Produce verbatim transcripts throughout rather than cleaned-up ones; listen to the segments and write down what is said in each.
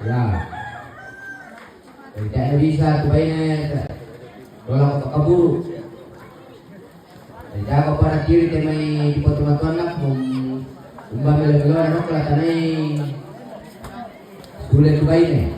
Ya. Jadi tidak bisa tu baine. Tolong kaburu. Jadi jaga pada kiri te mai di potongan tuan nak mum umba melo melo nak lah tanai. Sulit tu baine.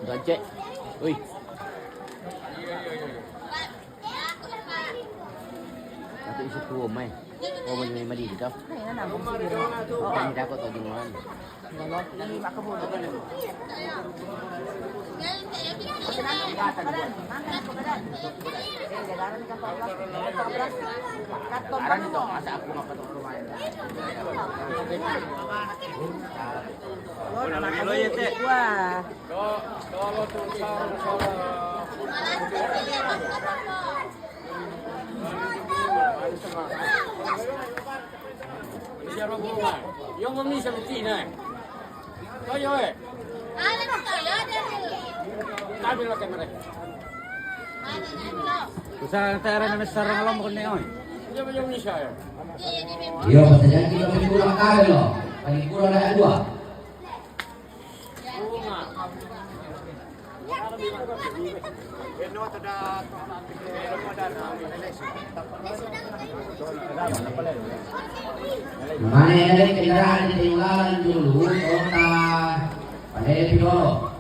Gajek. Ui. Aku isi tuo mai. Oh, mai mai di kau. Kami takut tak jumpa. Sekarang itu masa aku ngapa tuh rumah. Wah. Yang bisa betina. Kau yo eh. Kami lo kamera. Usa tera na mesar ngolom ko ne oi. Yang bisa ya. Yo, pasajan kita paling kurang kali lo. Paling kurang ada dua. Mane kendaraan di jalan dulu kota pada Pidoro.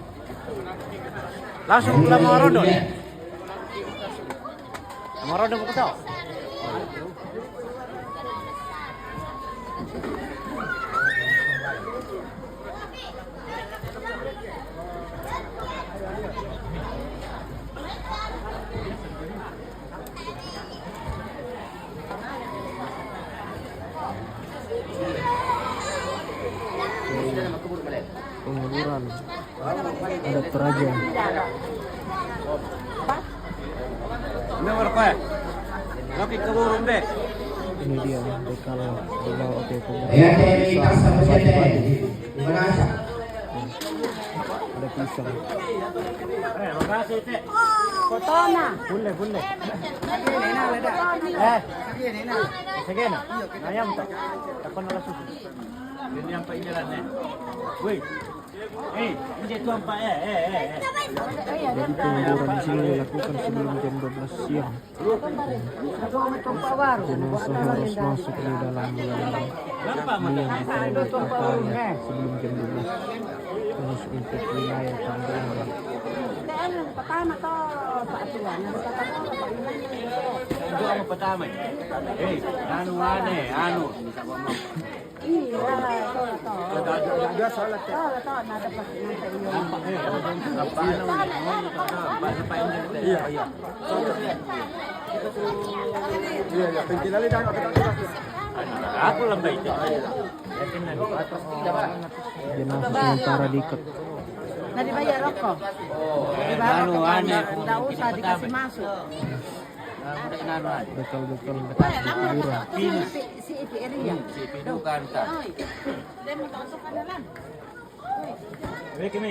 Langsung ke Lamoro dong. Lamoro dong, betul. Penguburan adat Toraja. Ini berapa? Lagi ke burung deh. Ini dia bekal dibawa ke pemerintahan desa Saripaja. Ada pisang. Kotona. Boleh, boleh. Eh, sige na. Ayam to. Takon na lang susunod. Ini ang paingalan eh. Wait. Eh, hindi ito ang pa-, eh, eh, eh, eh. Jadi penguburan di sini dilakukan sebelum jam dua belas siang. Jenazah harus masuk di dalam liang liang atau di kapalnya sebelum jam dua belas. Khusus untuk wilayah Tambunan. Pertama to, Pak Tuan, yang pertama, Pak Tuan. Itu ang pertama. Eh, anu, anu. Iya, to, to. To, to, na dapat nanti. Iya, iya. Iya, iya, pentilali dan aku lembah itu. Jenazah sementara diikat. Nah, dibayar rokok. Dibayar rokok. Nggak usah dikasih masuk. Bekal-bekal di kuburan. Si, si Ipi Eria.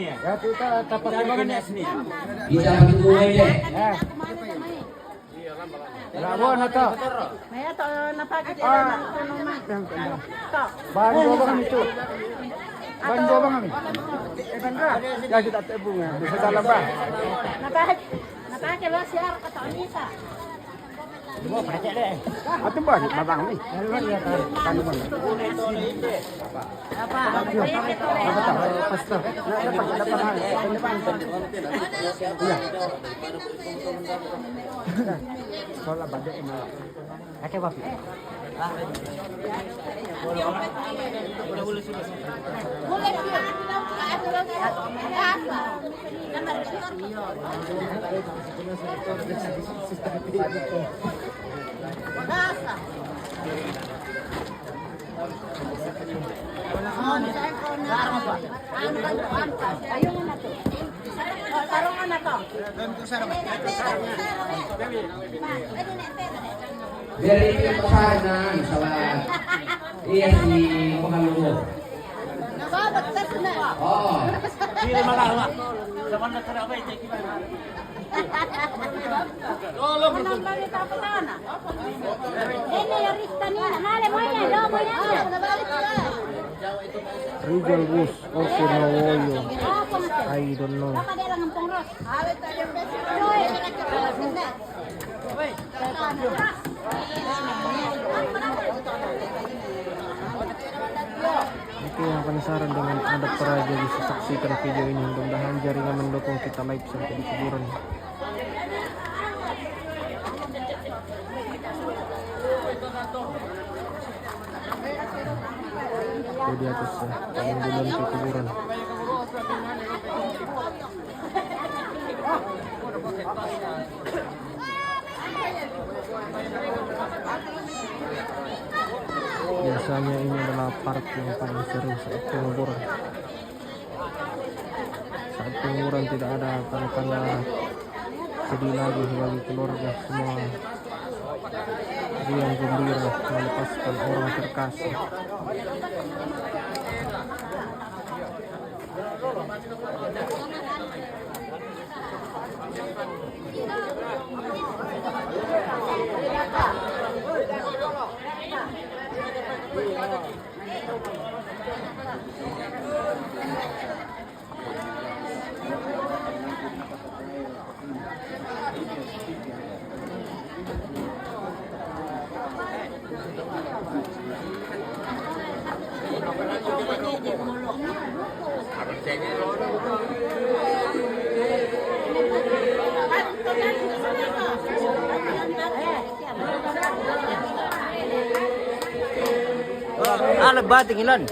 Ya, kita tapak lima menit sini. Bisa berdua aja. Ya. Bravo, Nato. Maya to, napakit. Ah. To. Ban dua bang itu. Ban dua bang kami. Eh, ban dua. Ya, kita tebung ya. Bisa dalam bang. Napakit. Pakai lo siar kata Anita. Ate ba, babang ni. Ano ba? Pastor. Wala ba, di na. Ate ba? Ayun na to. Tarungan na to. Dari itu pasaran, salah. Iya, si Makalubo. Nababagtas na. Oo. Hindi na makawa. Sa mga karabay, take it. Ano ang balita po na? Hindi, yung rista niya. Nale mo yan, do mo yan. Regal Rose, okay, no, yo. I don't know. Kapag ilang ang pungros. Oke, yang penasaran dengan adat Toraja bisa saksikan video ini. Mudah-mudahan jaringan mendukung kita live sampai di kuburan. Itu di atas ya, paling duluan ke kuburan. Biasanya ini adalah part yang paling seru saat penguburan. Saat penguburan tidak ada tanda-tanda sedih lagi bagi keluarga, semua riang gembira melepaskan orang terkasih. Ala bating ilan.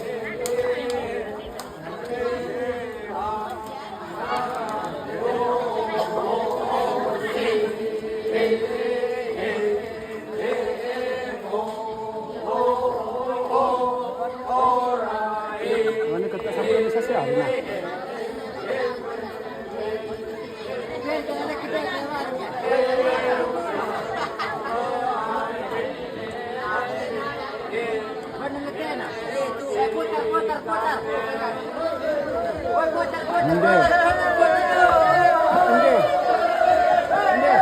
Ano ka sa mga sa siya? Ano? Hindi. Hindi. Hindi.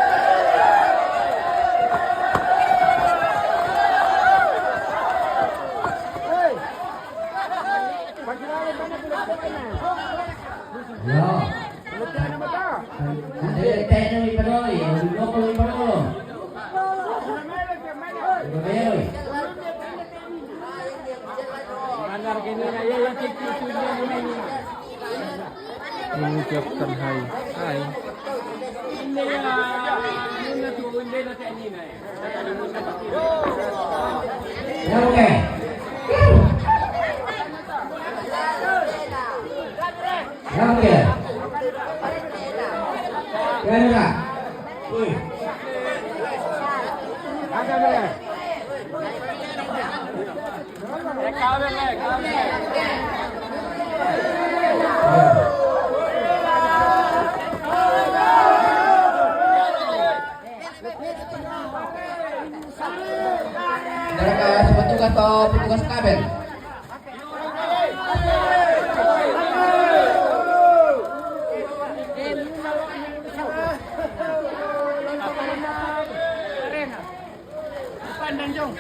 Hey! Yo. Hindi, tayo na may panoy. Ang loko may panoy. Romero. Mengucapkan hai. Hai. Oke. Oke. Kena. Wih. Mereka petugas atau petugas kabel? Pandan jong.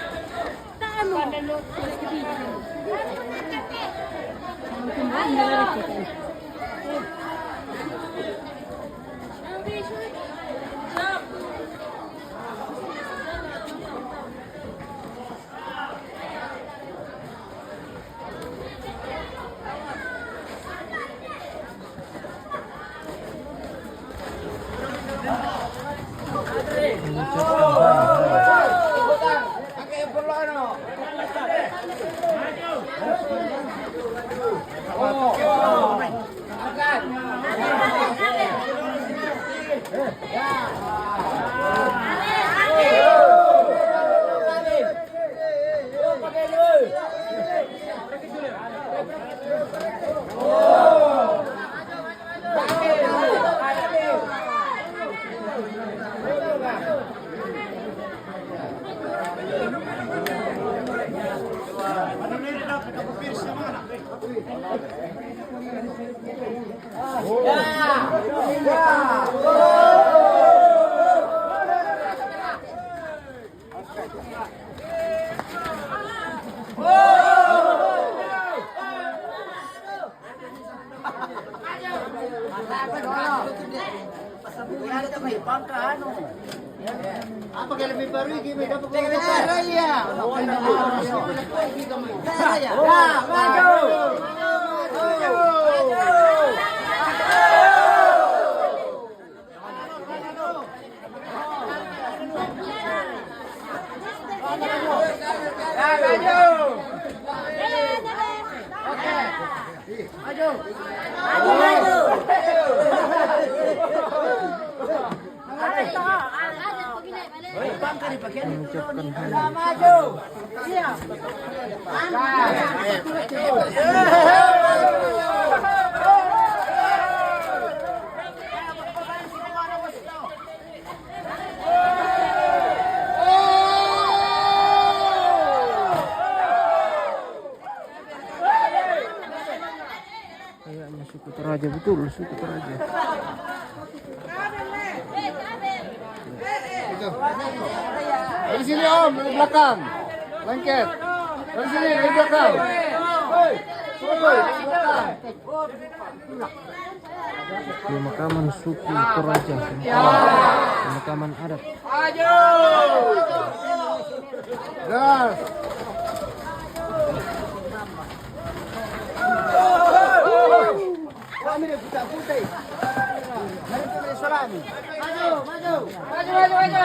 Apa kalau lebih baru ini, dapat. Jangan, jangan. Oh, iya. Ya, maju. Maju. Ya, maju. Oke. Maju. Maju, maju. Mengucapkan Kayaknya suku Toraja betul, suku Toraja. Dari sini, Om, dari belakang. Lengket. Dari sini, dari belakang. Woi, woi, dari belakang. Pemakaman suku Toraja, pemakaman adat. Gas. Kami dia putar putih. Mari kita Islami. Maju, maju. Maju, maju, maju.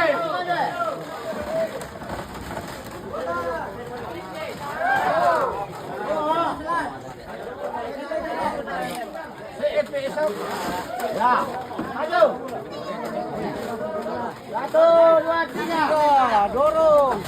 Ya. Maju. Satu, dua, tiga. Dorong.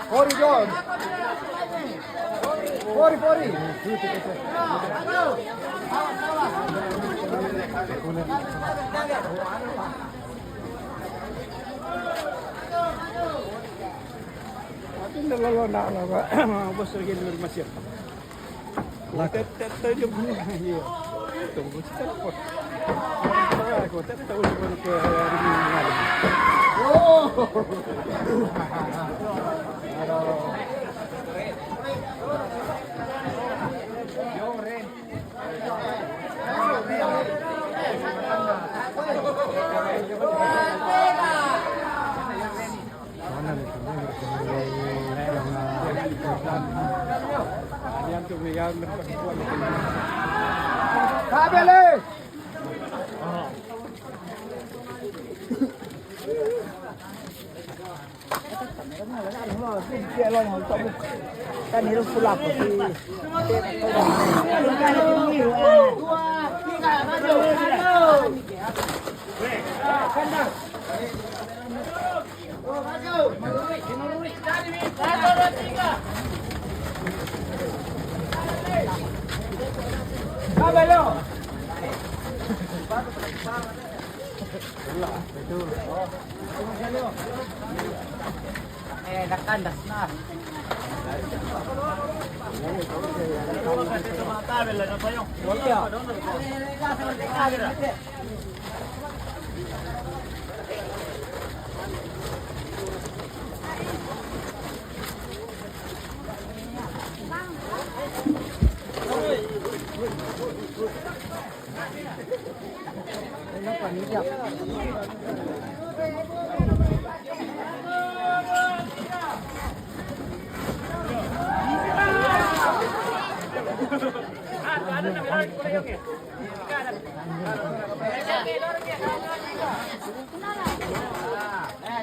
Fori, John. Fori, fori. Tapi nda lolo nda ala ba. Bos lagi di rumah siap. Laka. Tete, tete, dia punya. Iya. Tunggu, kita lapor. Aku tete, tahu di mana ke.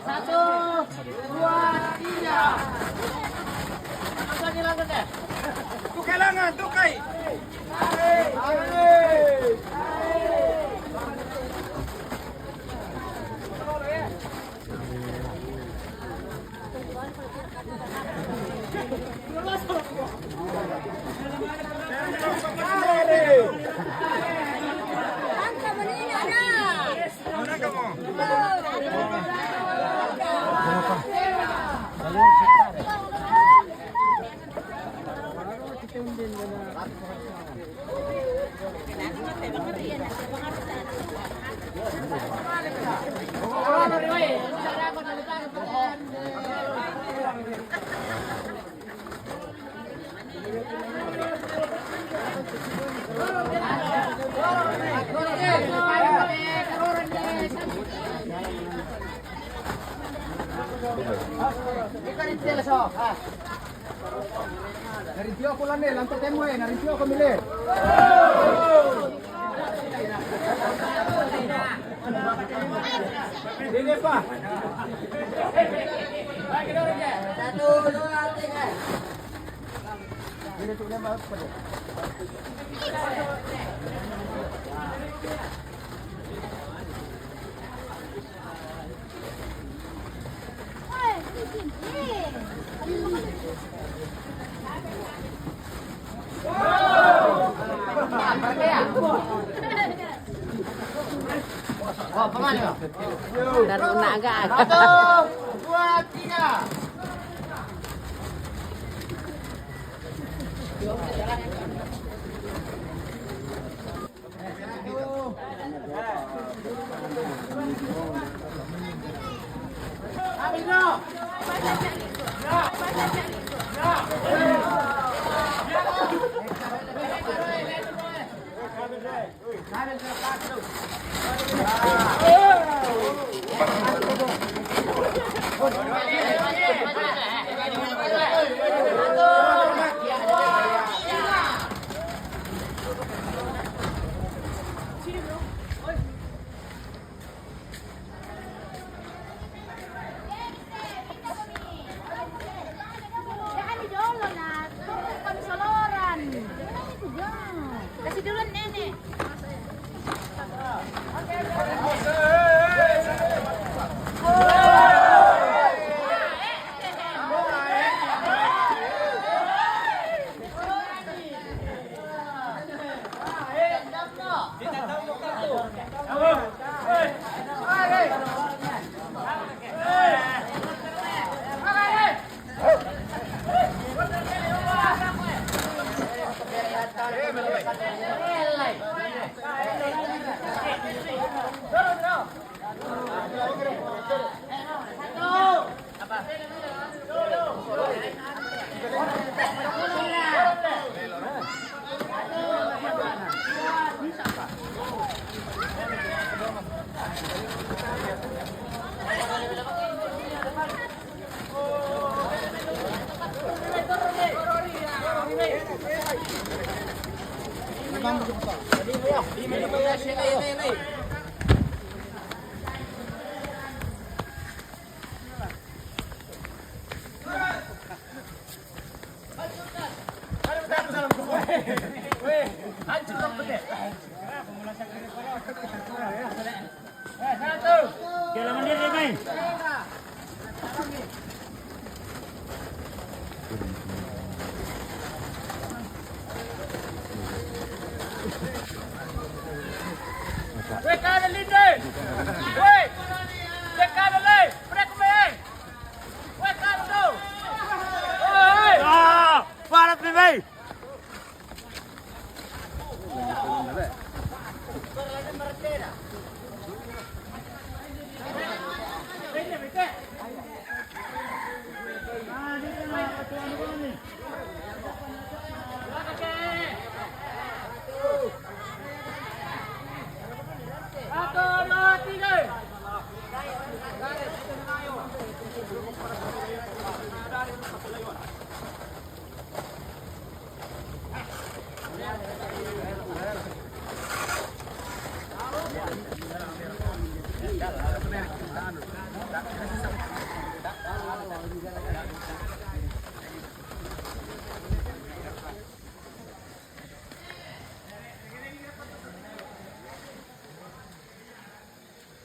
Satu, dua, tiga. Tukai langan, tukai. Narintioko lane, lanto temo e, narintioko mile. Dede pa. Satu, dua, tiga. Taruh nak agak. Satu, dua, tiga. Kasih duluan nenek. Ah, para, Pimay!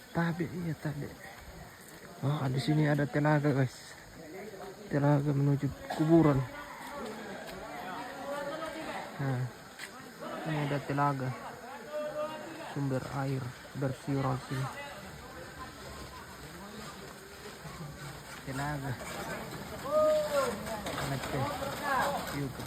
Tabe, iya, tabe. Oh, di sini ada telaga, guys. Telaga menuju kuburan. Nah, ini ada telaga. Sumber air bersih orang sini. Telaga. Ngeceh juga.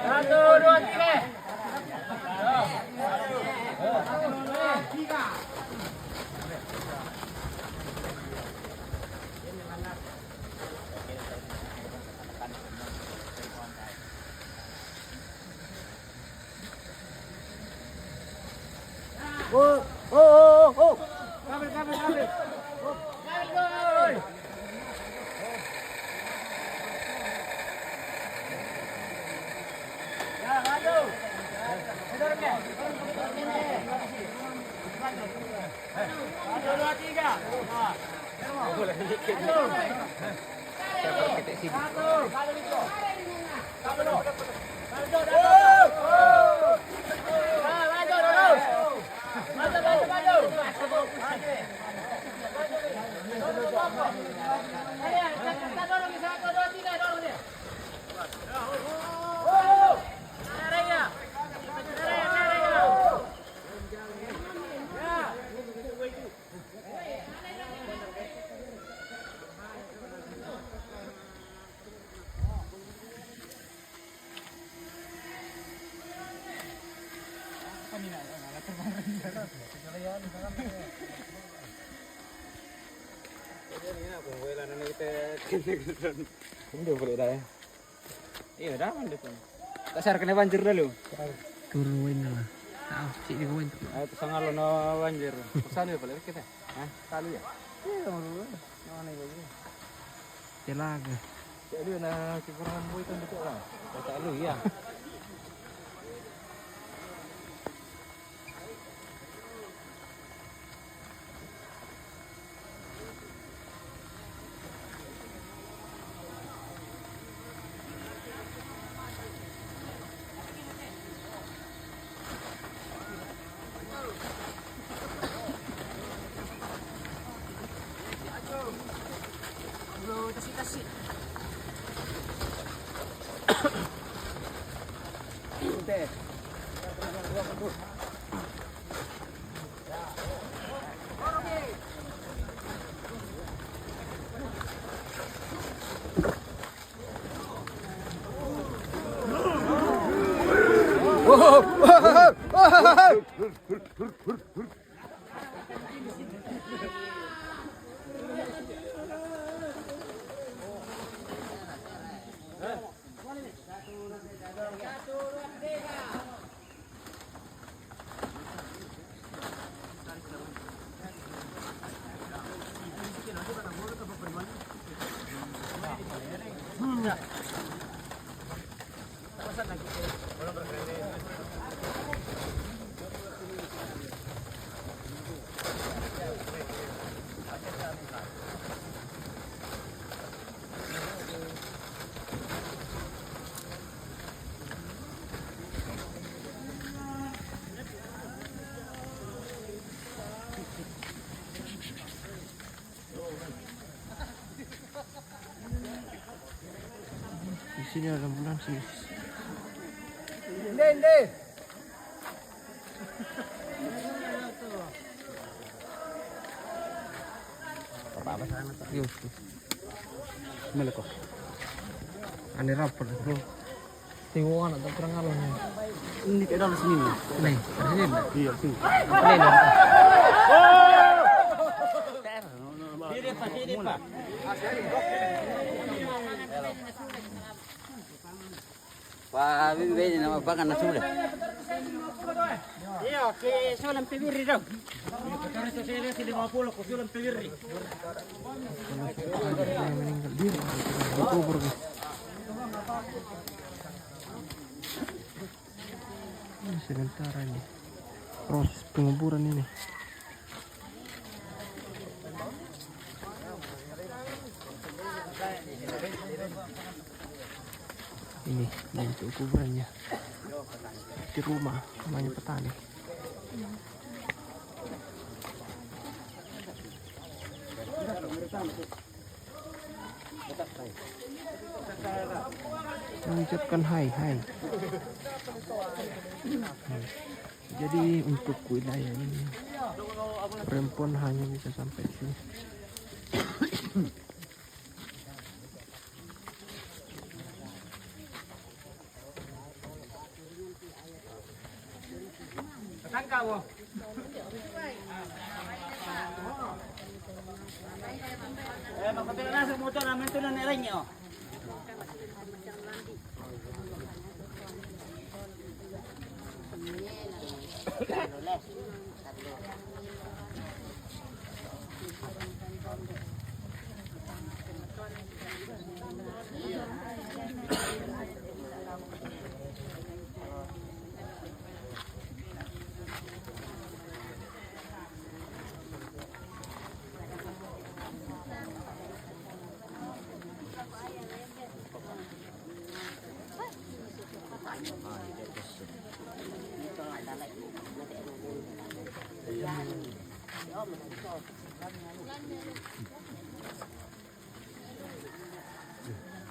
Satu, dua, tiga. Oh, oh, oh, oh, oh. Kabel, kabel, kabel. Oh, kabel, boy. Ya, maju. Dorong ya. Satu, dua, tiga. Nah. Maju. Ini boleh dah ya. Iya, dah, mandi pun. Tak share kena banjir dulu. Turun lah. Ah, cik di bawah itu. Ayo, terus ngalo no banjir. Pesan ya, balik kita. Hah? Kali ya? Iya, mau dulu. Mana lagi? Telaga. Jadi, nah, kiperan boy kan betul lah. Kata lu, ya. Di sini ada ambulans, guys. Apa-apa sana, Pak. Yuk. Mana kok? Ane rapper, bro. Tiwuan atau kurang alam ni. Ini ke dalam sini ni. Ni, di sini ni. Iya, sini. Ini ni. Sini, Pak, sini, Pak. Wah, ini nama pakan na sudah. Iya, ke sulam pibiri dong. Sekarang itu saya lihat lima puluh, ku sulam pibiri. Meninggal dia. Dikubur, guys. Ini sementara ini proses penguburan ini. Ini bentuk kuburannya di rumah, rumahnya petani. Mengucapkan hai, hai. Jadi untuk wilayah ini, perempuan hanya bisa sampai sini.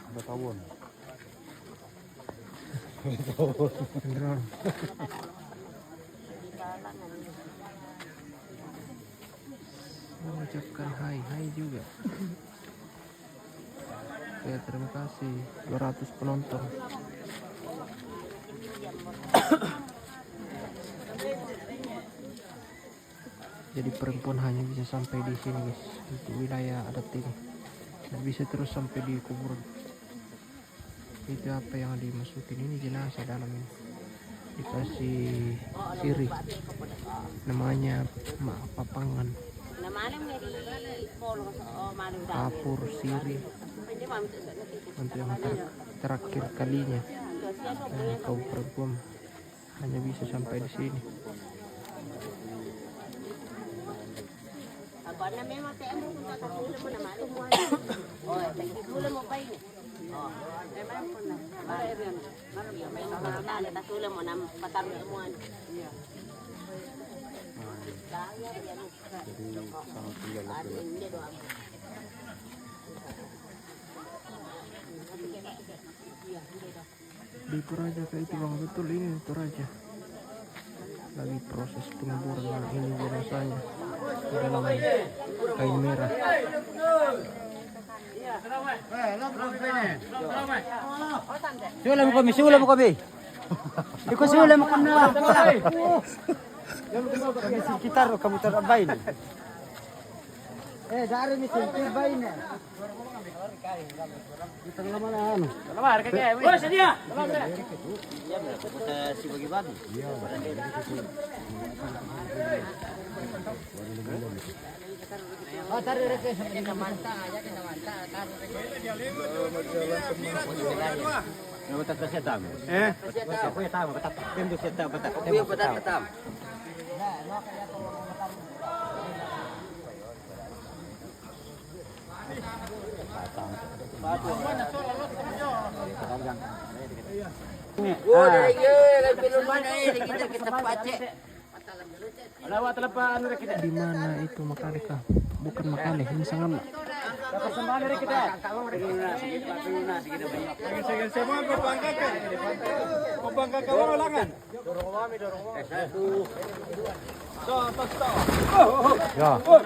Ada tawon. Ada tawon. Mengucapkan hai, hai juga. Oke, terima kasih. Dua ratus penonton. Jadi perempuan hanya bisa sampai di sini, guys, untuk wilayah adat ini. Nggak bisa terus sampai di kuburan. Itu apa yang dimasukin ini, jenazah dalam ini. Dikasih sirih. Namanya mak papangan. Kapur sirih. Untuk yang ter- terakhir kalinya. Nah, kaum perempuan hanya bisa sampai di sini. Jadi sangat tinggal lagi. Di Toraja kah itu, Bang? Betul, ini Toraja. Lagi proses penguburan ini jenazahnya di dalam kain merah. Sulam kami, sulam kami. Iko sulam kami. Sekitar kamu tarabain. Eh, dari ni sempit bain. Kita lama lah, anu. Lama, harga kayak. Oh, sedia. Kita si bagi-bagi. Oh, tarik reke sama dia. Mantap aja, kita mantap, tarik reke. Yang betul saya tamu. Eh? Saya tamu, betul. Tentu saya tamu, betul. Iya, betul, tamu. Oh, dari iya, dari belum mana ini kita, kita pacek. Di mana itu Makale kah? Bukan Makale, ini Sangama. Semua pembangkang, pembangkang orang langan. Ya. Oh,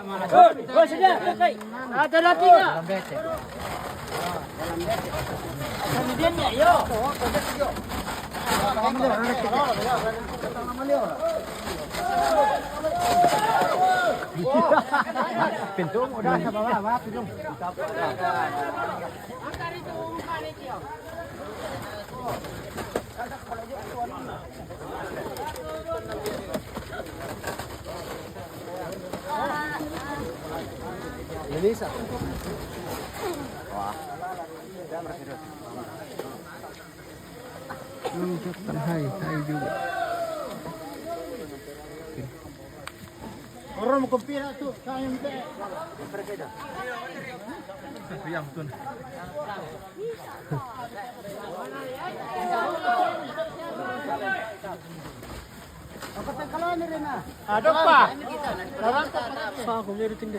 sudah, selesai. Ada lagi nggak? Ada dia nggak, yo? Pintu udah. Melissa. Wah. Hmm, siapa? Hai, hai juga. Orang mau kopi lah tu, saya minta. Yang tu. Aduh, Pak. Pak, aku jadi tinggi.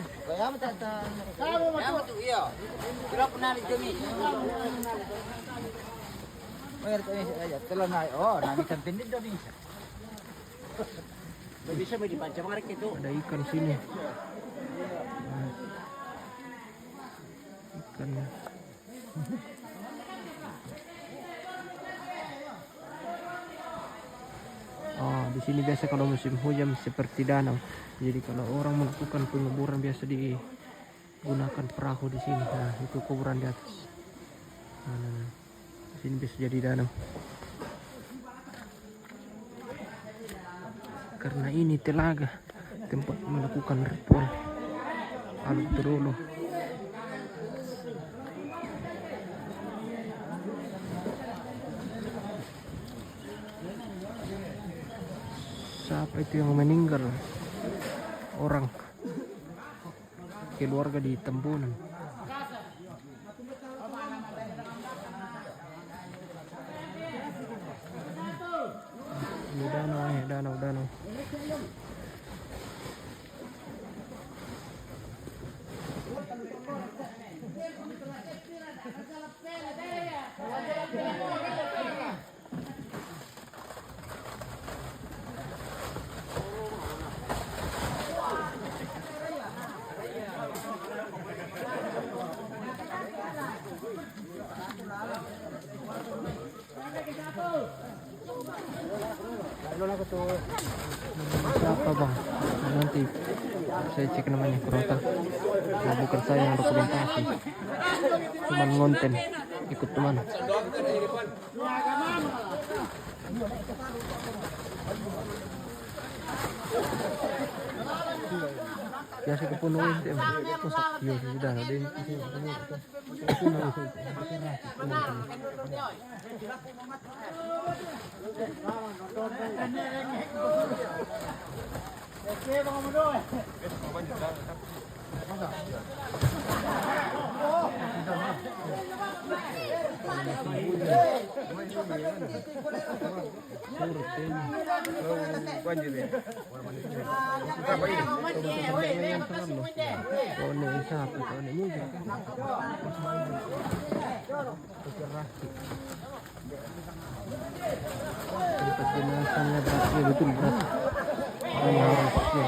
Telah naik. Oh, naik sampai di Indonesia. Bisa main di panca mereka itu. Ada ikan sini. Ikan. Oh, di sini biasa kalau musim hujan seperti danau. Jadi kalau orang melakukan penguburan biasa digunakan perahu di sini. Nah, itu kuburan di atas. Nah, nah, nah. Di sini bisa jadi danau. Karena ini telaga, tempat melakukan ritual Alu Todolo. Siapa itu yang meninggal? Orang keluarga di Tambunan. Ini danau, eh, danau, danau. Siapa, Bang? Nanti saya cek namanya, kurang tahu. Nah, bukan saya yang dokumentasi. Cuman ngonten, ikut teman. Biasa ke Puno itu, em. Iya, sudah ada yang Iya, berat, iya, betul, berat. Makanya harus, ya,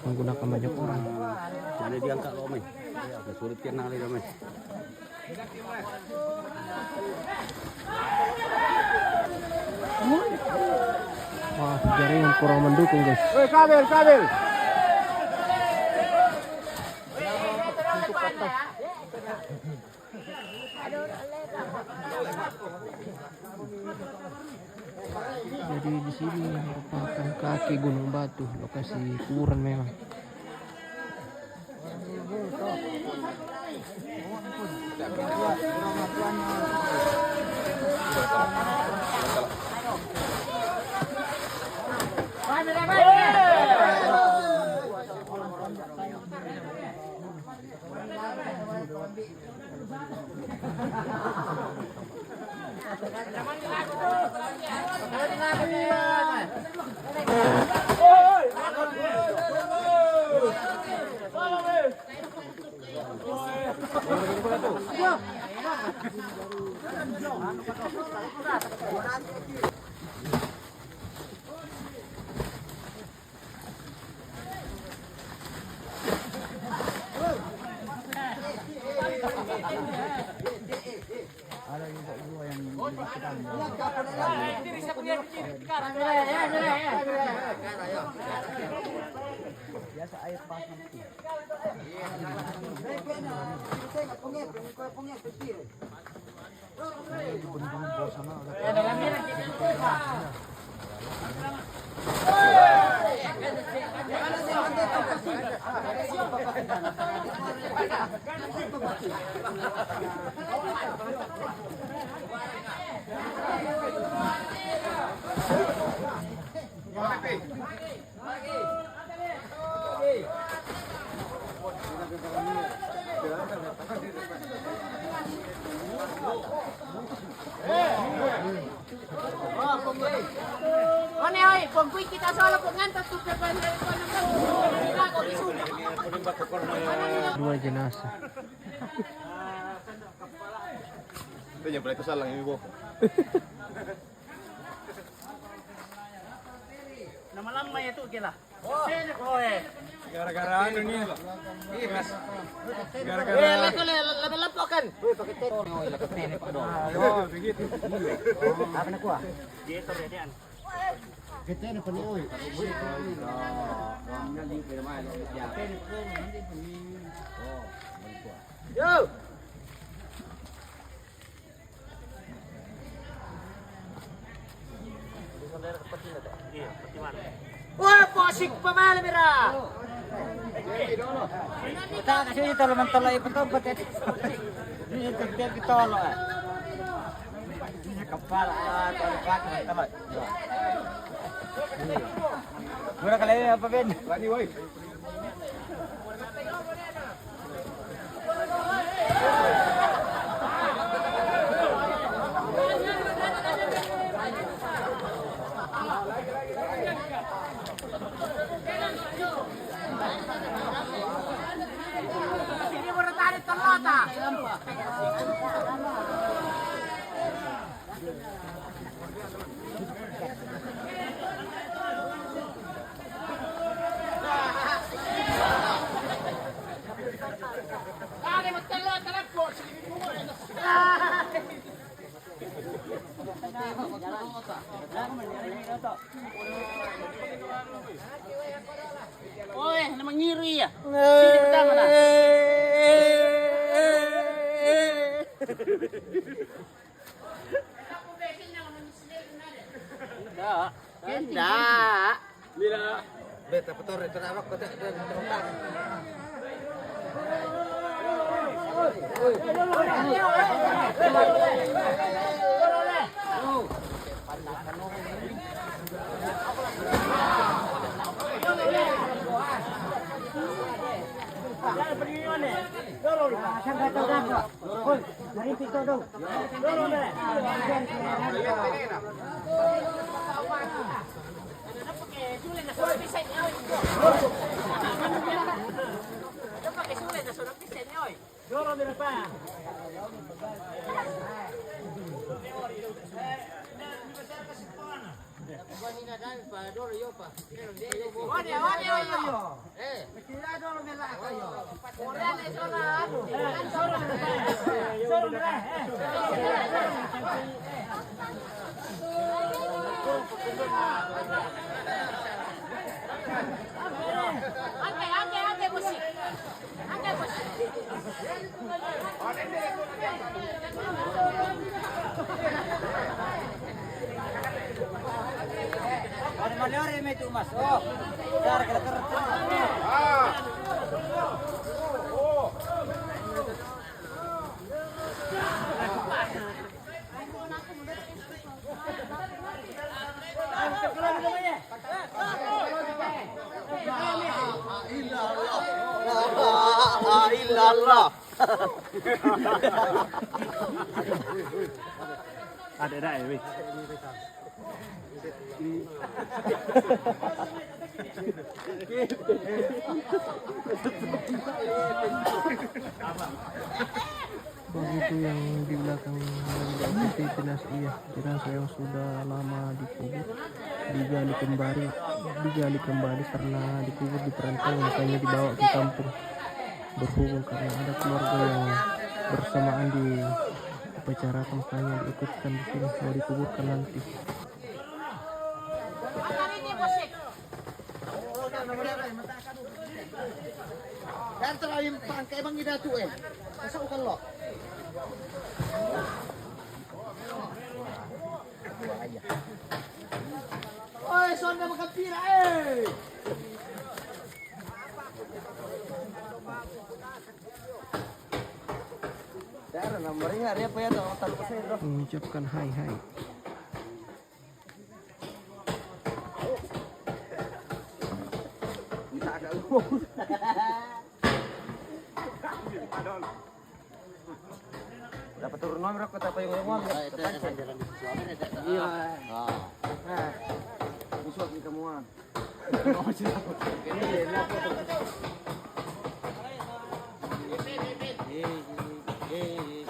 menggunakan banyak orang. Mana diangkat lo, Mai? Sulit kenal dia, Mai. Wah, jaringan kurang mendukung, guys. Woi, kabel, kabel. Jadi di sini merupakan kaki Gunung Batu, lokasi kuburan memang. Biasa air pasang. One, oi, pong kuwi kita solo, pong ngantos tu ke ban. Dua jenazah. Itu yang paling kesal yang ini, Bu. Nama lama ya tu, gila. Gara-gara anu ni. Gara-gara. Eh, lepas tu, le-, le-, lepas kan. Weh, pakai tet. Oh, iya, pakai tet, Pak, dong. Oh, begitu. Apa nak kuah? Dia tu, dia, dia. Kita ni penuh, oi. Yo. Wah, posik pamali mira. Tak, kasi tolo man tolo ipo to, pati. Ini tolo, eh. Kapal, ah, tolo, pati, tolo. Mura kali apa, Ben? Wani, woi. Oe, na mangiru iya. Sini pertama na. Ndak. Ndak. Mira. Beta petor itu awak kota dan terutang. Illallah. Ada dah, eh, weh. Begitu yang di belakang yang diikuti jenazah, iya, jenazah yang sudah lama dikubur digali kembali, digali kembali karena dikubur di perantauan, makanya dibawa ke kampung. Berhubung karena ada keluarga yang bersamaan di upacara, makanya diikutkan di sini, mau dikuburkan nanti. Dan terlalu pangkai bang ida tu, eh. Masuk bukan lo. Oi, sonda makan pira, eh. Cara nomornya hari apa ya, tahu, tahu saya, bro. Mengucapkan hai hai. Dapat turun nomor aku, tak payung yang uang. Iya. Ah. Musuh di kamuan.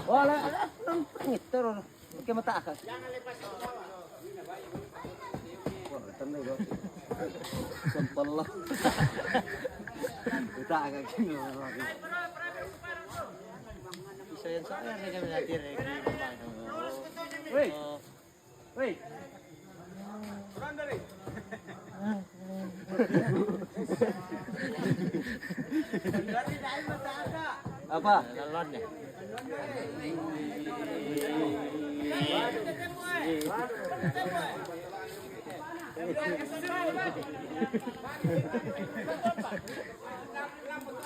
Wala, nang pangit terus. Oke, mata akan. Wah, datang deh, bro. Sempel lah. Kita agak gini lah, lagi. Saya, saya nih, kami lagi regi. Woi. Woi. Apa?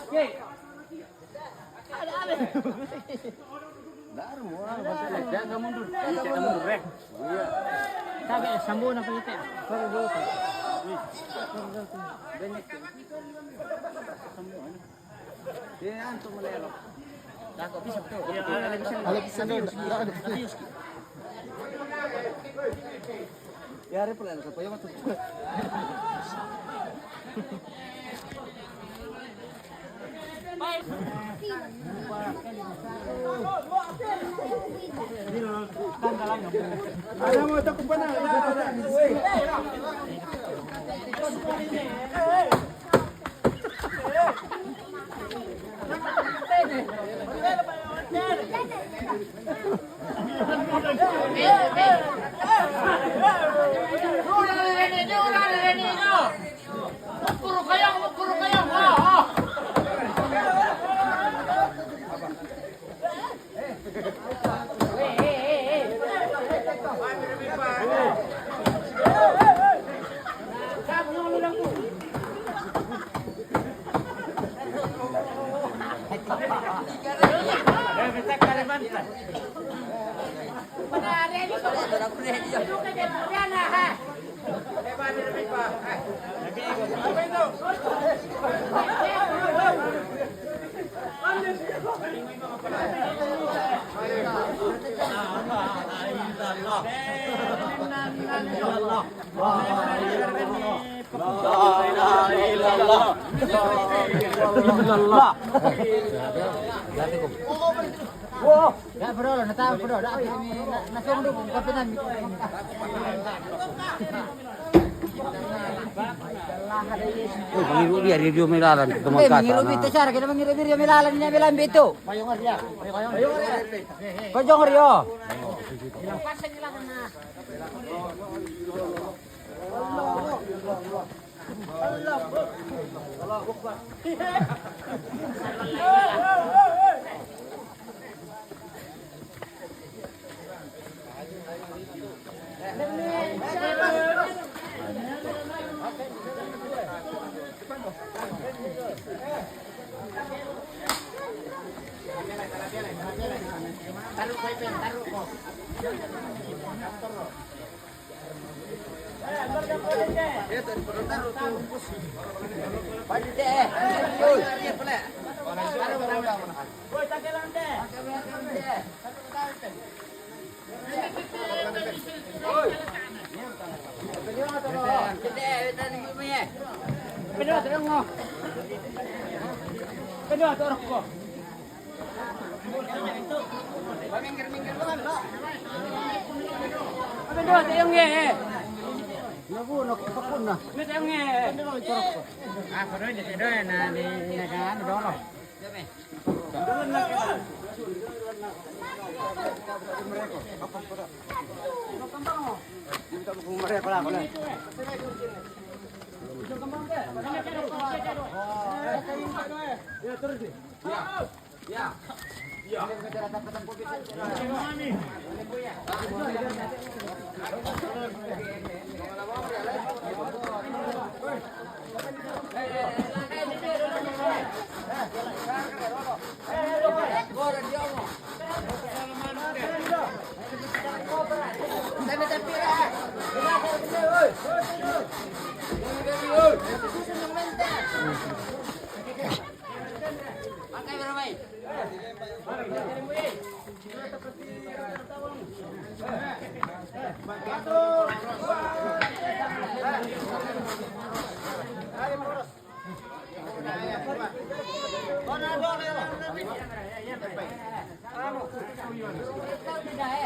Oke. Ada, ada. Nggak ada, mau apa? Jangan mundur. Jangan mundur, eh. Iya. Tapi sambung apa itu? Baru dulu. Banyak. Sambung, eh. Iya, antum melelok. Cakep, bisa betul. Iya, ada, ada, bisa. Ada, bisa, ada, ada. Ada, bisa. Ya, ada pula, ada siapa yang masuk? Ya, bro, na tahu, bro. Dah, ini na-, na-, langsung dulu, bukan pinang. Oh, mangiru dia, dia, dia melalan ke teman. Eh, kata, mangiru nah. Bito cara kita mangiru dia melalan, dia melalan bito. Kau jangan dia.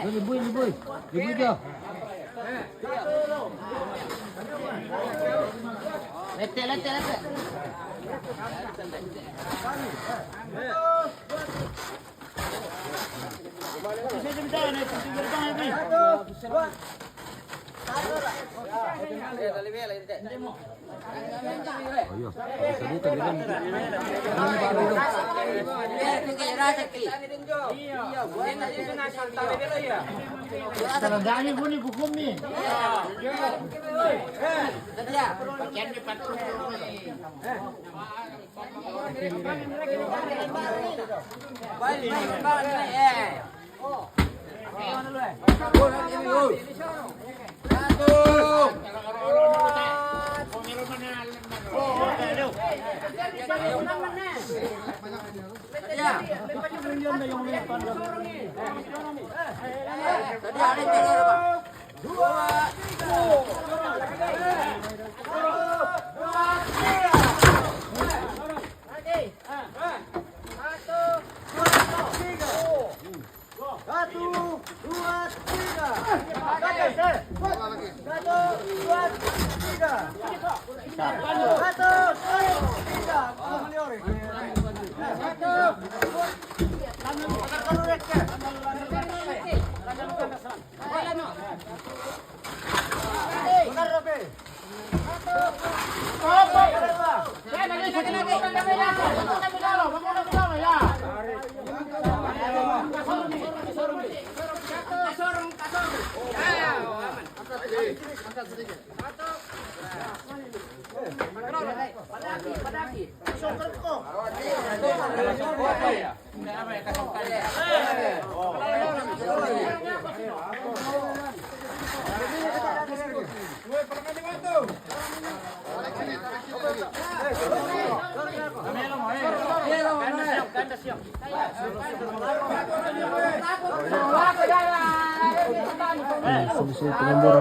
Libui, libui. Libui dia. Lete, lete, lete. Oh iya, bisa bukan dia kan. Kalau dani pun dihukum nih. Satu, dua, tiga. Satu, dua, tiga. Satu, dua, tiga. Satu. Nah, selesai pengeboran,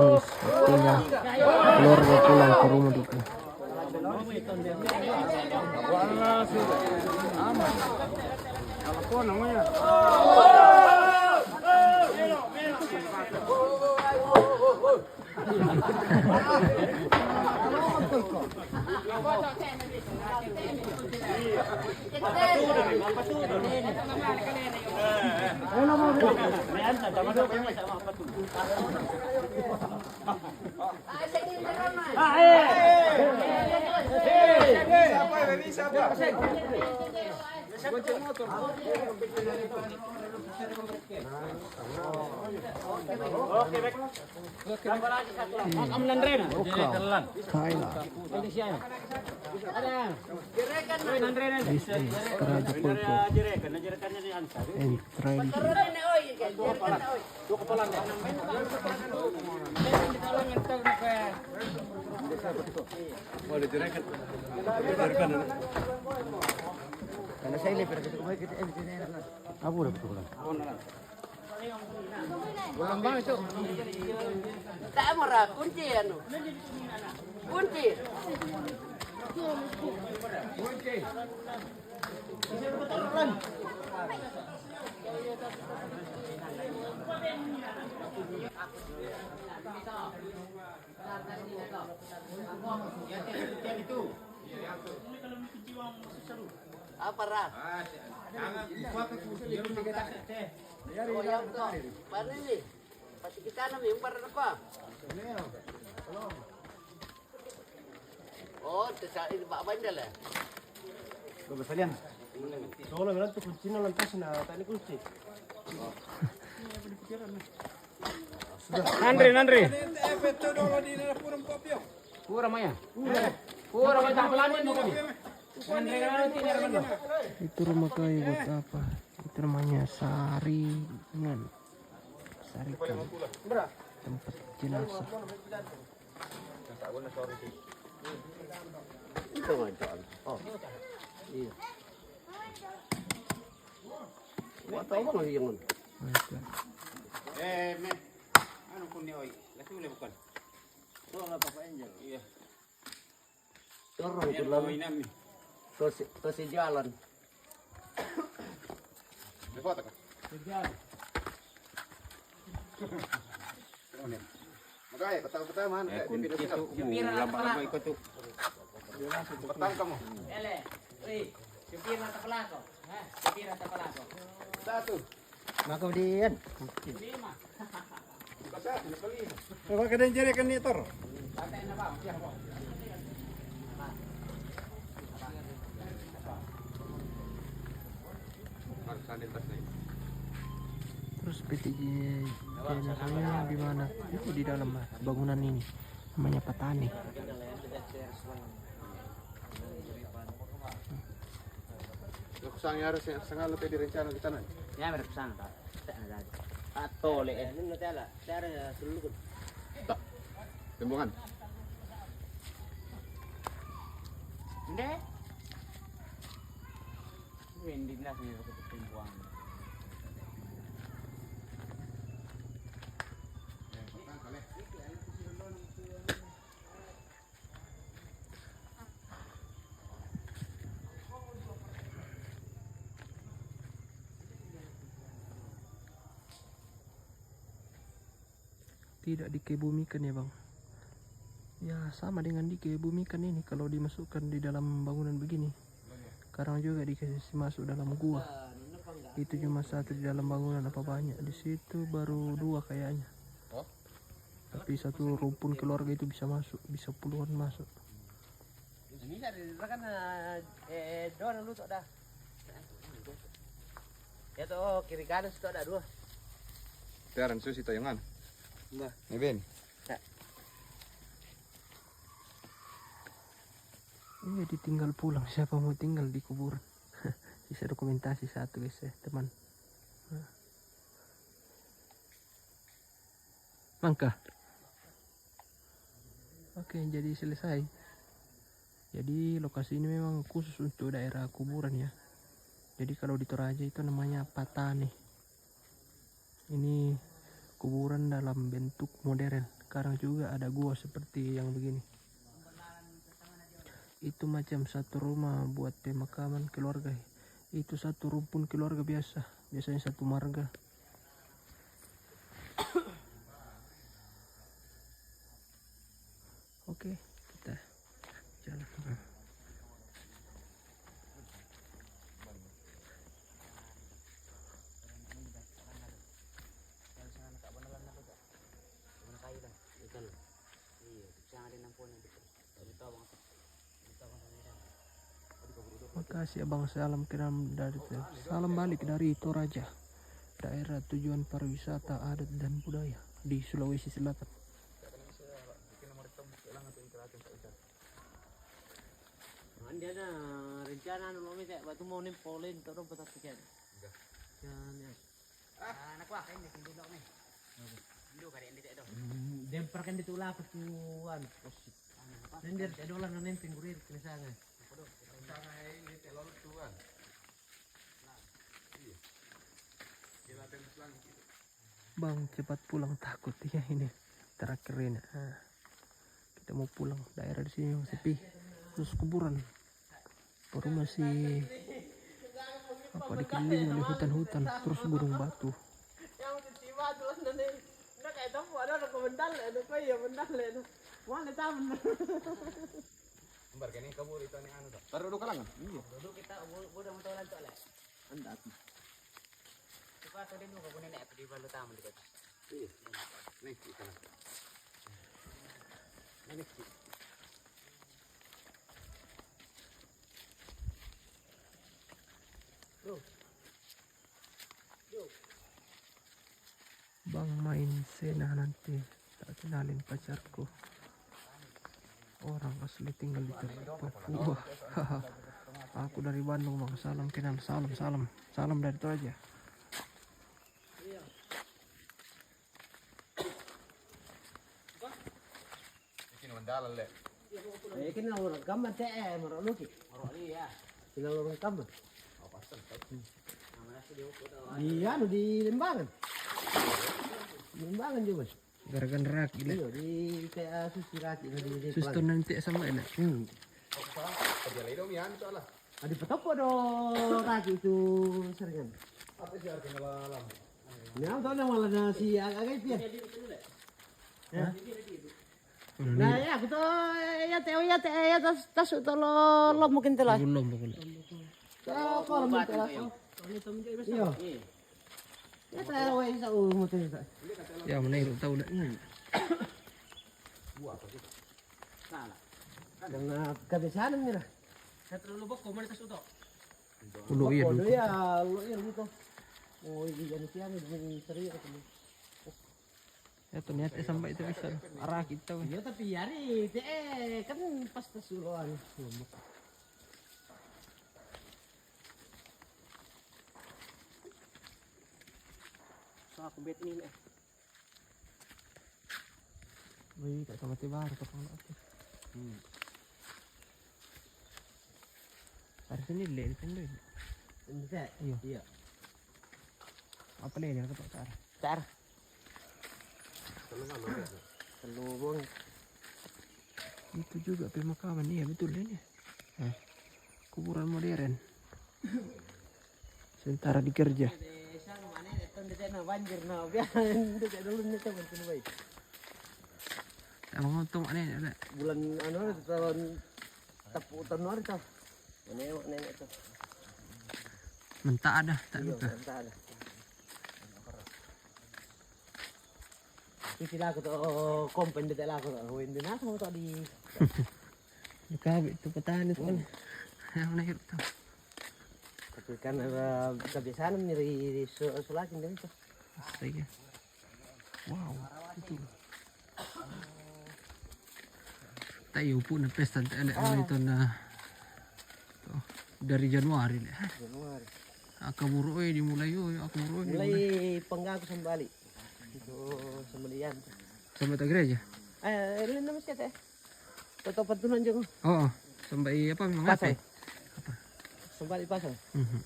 guys. Waktunya keluarga pulang ke rumah dulu. Kaila. This is Karaja Kultur and Tradisi. Apa udah betul? Tama ra, kunci anu. Kunci. Apa ra? Oh, yang to. Mana ini? Pasti kita na member apa? Oh, tesa ini Pak Bandel ya? Coba salian. Solo bilang tu kuncinya lantas na tadi kunci. Nandri, Nandri. Pura maya. Pura maya tak pelani ni kami. Nandri, Nandri, tidak ada. Itu rumah kayu buat apa? Itu namanya saringan. Saringan. Tempat jenazah. Itu ngaco. Oh. Iya. Gua tahu bang yang mana. Itu. Eh, men. Anu kuni oi. Lagi boleh bukan? Oh, nggak apa-apa, Angel. Iya. Turun ke lalu. Terus, terus jalan. Sejalan. Makanya ketawa-ketawa mana? Eh, kunci tu, uh, lama-lama ikut tu. Petang kamu. Ele, oi, supir mata pelako. Hah? Supir mata pelako. Satu. Maka dian. Lima. Coba kadang jari kan ni tor. Terus P T J, J N F-nya di mana? Itu di dalam, ah, bangunan ini. Namanya Patani. Kusang ya, harus setengah lebih direncana kita nanti. Ya, mereka sana, Pak. Tak ada. Atau le, eh. Ini nanti ala. Saya ada seluruh. Tak. Tembungan. Nde. Wendi nas ni ko tempuan. Tidak dikebumikan ya, Bang. Ya, sama dengan dikebumikan ini kalau dimasukkan di dalam bangunan begini. Karang juga dikasih masuk dalam gua. Itu cuma satu di dalam bangunan, apa banyak? Di situ baru dua kayaknya. Tapi satu rumpun keluarga itu bisa masuk, bisa puluhan masuk. Ini dari rekan, eh, dua lu tok dah. Ya toh, kiri kanan situ ada dua. Tiaran susi toh yang anu. Nah. Ini Ben. Ya. Iya, ditinggal pulang. Siapa mau tinggal di kuburan? Bisa dokumentasi satu, guys, ya, teman. Nah. Mangka. Oke, jadi selesai. Jadi lokasi ini memang khusus untuk daerah kuburan ya. Jadi kalau di Toraja itu namanya Patani. Ini kuburan dalam bentuk modern. Sekarang juga ada gua seperti yang begini. Itu macam satu rumah buat pemakaman keluarga. Itu satu rumpun keluarga biasa. Biasanya satu marga. Oke, kita jalan. Makasih Abang, salam kenal dari, salam balik dari Toraja, daerah tujuan pariwisata adat dan budaya di Sulawesi Selatan. Ande ada rencana anu lo mete batu mau nempelin terus betas pikiran. Jangan ya. Ah, anak wah kan ini dulu nih. Dulu kali ini tidak dong. Demper kan ditulah petuan. Posisi. Nender tidak dolan nenteng gurir kena sana. Sana ini telur tuan. Iya. Dia latihan pelan gitu. Bang, cepat pulang, takut ya ini terakhir ini. Ah, kita mau pulang, daerah di sini memang sepi, terus kuburan, baru masih apa, dikelilingi oleh hutan-hutan, terus gunung batu. Yang tiba-tiba tuh, nah, kayak tahu ada orang komentar lah, ada apa ya, benar lah itu. Mana tahu benar. Lembar kene kabur itu nih anu tak. Taruh dulu kalangan. Iya. Dulu kita gua udah mau tahu lantuk lah. Anda aku. Coba tadi lu kau nenek apa di balu tamu dekat. Iya. Nih kita. Nih. Bro. Yo. Bang main Sena nanti tak kenalin pacarku. Orang asli tinggal di Papua. Aku dari Bandung, Bang. Salam kenal, salam, salam. Salam dari Toraja. Ini mendalam le. Eh, kena orang kamar teh, eh, merok luki. Merok dia. Kena orang kamar. Di anu, di Lembangan. Di Lembangan juga. Gara-gara rak gila. Iya, di T A Susi Raki, di, di Suster nanti sama enak. Hmm. Ada petopo do raki itu seringan. Apa sih artinya lalam? Ini apa tahu nama lah nasi agak itu ya. Hah? Nah, ya, aku tuh, ya, teh, ya, teh, ya, tas, tas, itu lo, lo mungkin telah. Belum, belum. Tuh, kalau mungkin telah. Iya. Ya, teh, weh, bisa, uh, mungkin bisa. Ya, mana itu tahu dah. Hmm. Buat apa sih? Salah. Dengan kebiasaan ini lah. Saya terlalu boko, mana tas utok? Ulo iya. Ulo iya, ulo iya, gitu. Oh, iya, iya, iya, iya, iya, serius, gitu. Ya, ternyata sampai itu bisa arah kita, weh. Iya, tapi hari itu, eh, kan pas tas uloan. So, aku bet ini, eh. Wih, tak sama tiba, tak sama apa. Hmm. Hari sini le, ini kan le. Ini teh? Iya. Iya. Apa le, jangan ketok tar. Tar. Telu malu, ya? Telu bang. Itu juga pemakaman, iya betul ini. Hah? Kuburan modern. Sementara dikerja. Banjir nah, biar dulu nih teman-teman. Emang untung aneh ada. Bulan anu, tahun tepuk tahun hari tuh. Nenek, nenek tuh. Mentah ada, tak lupa. Mentah ada. Isi laku tuh, oh, kompen bete laku tuh. Wende nasa mau tak di. Kabe itu petani tuh. Yang naik tuh. Tapi kan ada kebiasaan nyeri su-, sulakin deh itu. Astaga. Wow, itu. Tayo po na pesta, ta-, na, ano ito na, to, dari January na. January. Akaburo, eh, di mulai, oh, akaburo, eh, di mulai. Mulai panggago sambali. Ito, sambalian. Sa mata gereja? Eh, rin naman siya, te. Toto patunan jeng. Oo. Sambai apa, mga ate? Pasang. Sambai pasang. Mhm.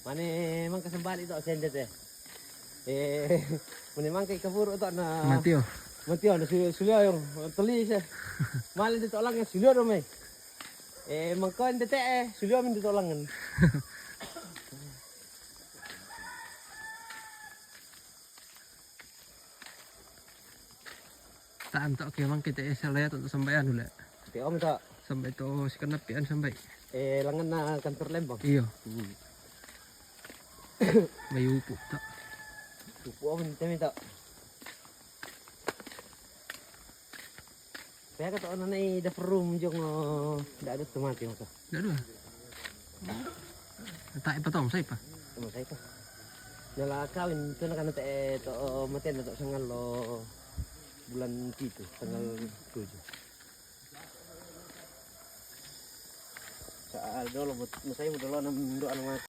Mane mangka sambali to sende te. Eh, mane mangka ikaburu to na. Matio. Matio na sulio, sulio yung tuli siya. Mali dito lang yung sulio do me. Eh, mangka ende te, eh, sulio min dito lang. Anto ke mang kita esa le to sampai anu le. Te om to. Sampai to si kena pian sampai. Eh, langan na kantor Lembang. Iyo. Hmm. Bayu upu to. Tupu om te mi to. Pea ka to na nai dapur room jong, oh, ndak ada tu mati maka. Dah dua. Tak apa tong saya apa. Sama saya to. Nala kawin tu na kana te to mati na to sangal lo bulan pitu, tanggal tujuh. Sa dolo but masai mu dolo nam do anu mat.